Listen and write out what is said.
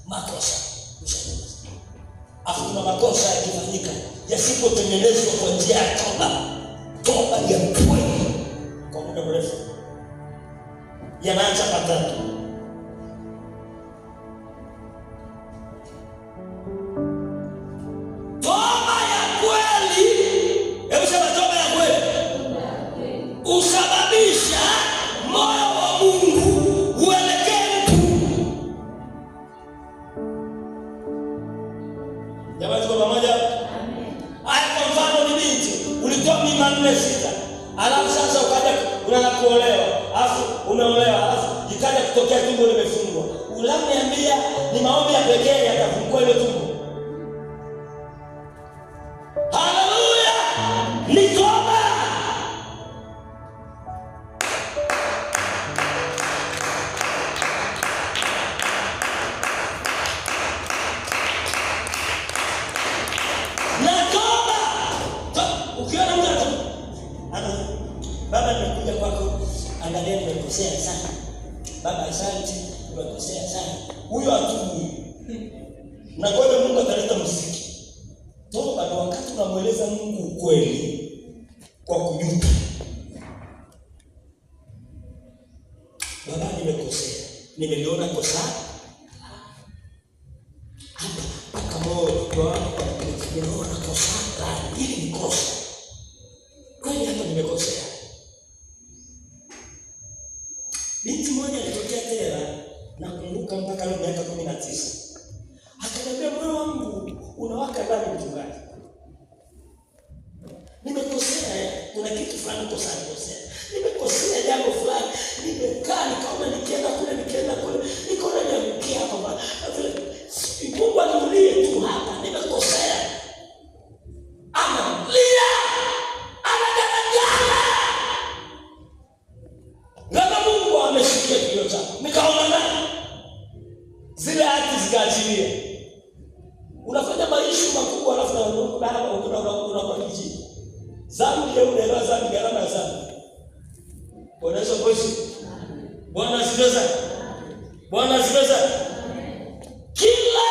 Makosa ushanyamaza. Afu kuna makosa yakifanyika yasipotengenezwa kwa njia ya toba, toba ya kweli kwa muda mrefu, yanaacha matatu. Toba ya kweli, hebu sema toba ya kweli husababisha moyo wa Mungu uelekee mtu. Jamani, tuko pamoja? Haya, kwa mfano ni binti ulitoa mimba nne sita, alafu sasa ukaja unaanza kuolewa, alafu umeolewa, alafu ikaja kutokea tumbo limefungwa. Unaniambia ni maombi ya pekee yatafungua ile tumbo? Haleluya! Ni toba. Na toba. Ukiona mtu baba, nimekuja kwako, angalia, nimekosea sana baba, asante, nimekosea sana. Huyo atubu. Na ngoja Mungu ataleta muziki. Toba ni wakati unamweleza Mungu ukweli kwa kujuta. Baba, nimekosea, nimeliona kosa hapa mpaka moyo wangu nimeona kosa la hili ni kosa kweli, hapa nimekosea. Binti mmoja alitokea tena, nakumbuka mpaka leo miaka 19, akaniambia moyo wangu unawaka ndani, mchungaji, nimekosea, kuna kitu fulani kosa nimekosea, nimekosea jambo fulani, nimekaa nikaona, nikienda kule, nikienda kule, nikaona niangukia hapa bwana. Mungu aniulie tu hapa, nimekosea. Analia, anagaragara, kama Mungu amesikia kilio chako. Nikaona naye zile hati zikaachilia. Unafanya maishu makubwa, alafu na baba unakuwa kijiji. Dhambi leo unaelewa dhambi, gharama ya dhambi. Bwana Yesu asifiwe. Bwana asifiwe sana. Bwana asifiwe sana. Kila